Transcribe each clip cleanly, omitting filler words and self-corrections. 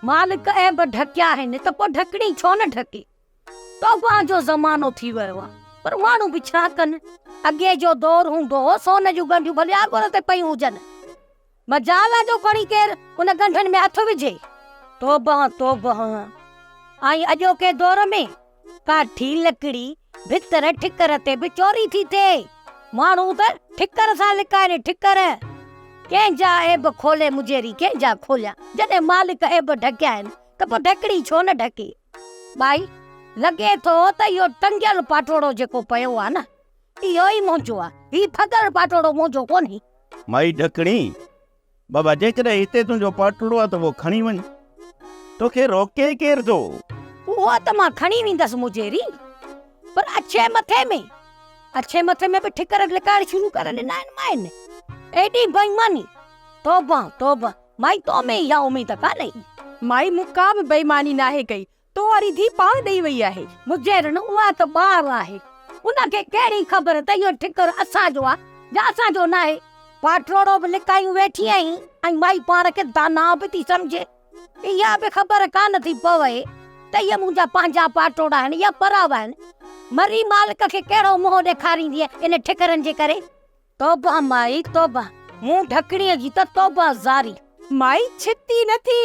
مالڪ عيب ڍڪيا آهن ته پوء ڍڪڻي ڇو نه ڍڪي؟ توبه جو زمانو ٿي ويو آ، پر ماڻهو به ڇا ڪن؟ اڳي جو دور هوندو هو، سون جون ڳنڍيون ڀلي آڳر تي پيون هجن، مجال آ جو کڻي ڪير ان ڳنڍن ۾ هٿ وجهي. توبه توبه! ۽ اڄوڪي دور ۾ ڪاٺي، لڪڙي، ڀتر، ٺڪر تي به چوري ٿي ٿئي. ماڻهو ته ٺڪر سان لڪائين ٺڪر. ڪنهن جا عيب کولي مجيري ڪنهن جا کوليان. جڏهن مالڪ عيب ڍڪيا آهن ته پوء ڍڪڻي ڇو نه ڍڪي. ٻائي، لڳي ٿو ته اهو ٽنگيل پاٽوڙو جيڪو پيو آهي نه، اهو ئي منهنجو آهي. هي ڦڳل پاٽوڙو منهنجو ڪونهي. مائي ڍڪڻي، بابا جيڪڏهن هتي تنهنجو پاٽوڙو آهي ته اهو کڻي وڃ. توکي روڪي ڪير ٿو؟ اهو ته مان کڻي ويندس مجيري، پر اڇي مٿي ۾، اڇي مٿي ۾ به ٺڪر لڪائڻ شروع ڪري ڏنا آهن ماين. ايڏي بيماني! توبه توبه، مائي تو ۾ اها اميد ڪانهي. مائي مون ڪا به بيماني ناهي ڪئي. تو واري ڌيء پاڻ ڏئي وئي آهي. مجيرڻ اها ته ٻار آهي. ان کي ڪهڙي خبر ته اهو ٺڪر اسان جو آهي يا اسان جو ناهي. پاٽوڙو به لڪايون ويٺي آهين ۽ مائي پاڻ کي داناء به ٿي سمجهي. اها به خبر ڪانه ٿي پوي ته اهي منهنجا پنهنجا پاٽوڙا آهن يا پراوا آهن. مري مالڪ کي ڪهڙو منهن ڏيکاريندينء ان ٺڪرن جي ڪري. توبه مائي توبه، مون ڍڪڻيء جي ته توبه زاري. مائي ڇتي نه ٿي،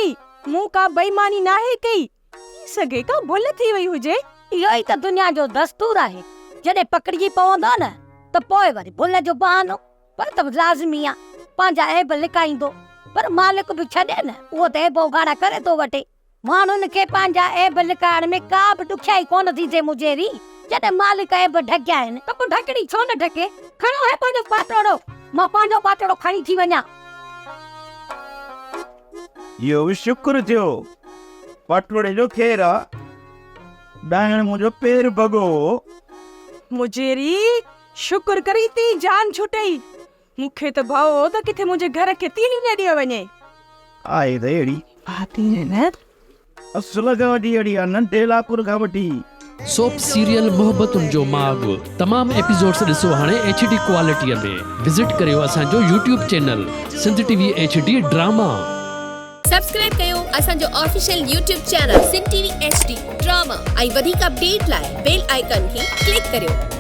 مون ڪا بيماني ناهي ڪئي، ٿي سگهي ڪا ڀل ٿي وئي هجي. اهو ئي ته دنيا جو دستور آهي، جڏهن پڪڙجي پوندو نه ته پوء وري ڀل جو بهانو، پر ته لازمي آ، پنهنجا عيب لڪائيندو، پر مالڪ به ڇڏي نه، اهو ته عيب اگهاڙا ڪري ٿو وٺي. ماڻهن کي پنهنجا عيب لڪائڻ ۾ ڪا به ڏکيائي ڪونه ٿي ٿئي مجيري، جڏهن مالڪ عيب ڍڪيا آهن ته پوء ڍڪڻي ڇو نه ڍڪي؟ کڻو هي پنهنجو پاٽوڙو، مان پنهنجو پاٽوڙو کڻي ٿي وڃان. اهو به شڪر ٿيو، پاٽوڙي جو خير آ، ڏائڻ منهنجو پير ڀڳو هو. مجيري، شڪر ڪرين تين جان ڇٽئي، مون کي ته ڀؤ هو ته ڪٿي منهنجي گهر کي تيل ئي نه ڏيو وڃي. آهي ته اهڙي. اصل کان وٺي اهڙي آ، ننڍي لاڪر کان وٺي. سوپ سيريل محبتن جو ماڳ تمام ايپيسوڊس ڏسو هاڻي ايڇ ڊي ڪوالٽي ۾ وزٽ ڪريو اسان جو YouTube channel Sindh T V H D drama. Subscribe ڪيو اسان جو official YouTube channel Sindh T V H D drama ۽ وڌيڪ اپڊيٽ لاء بيل آئيڪان کي ڪلڪ ڪريو.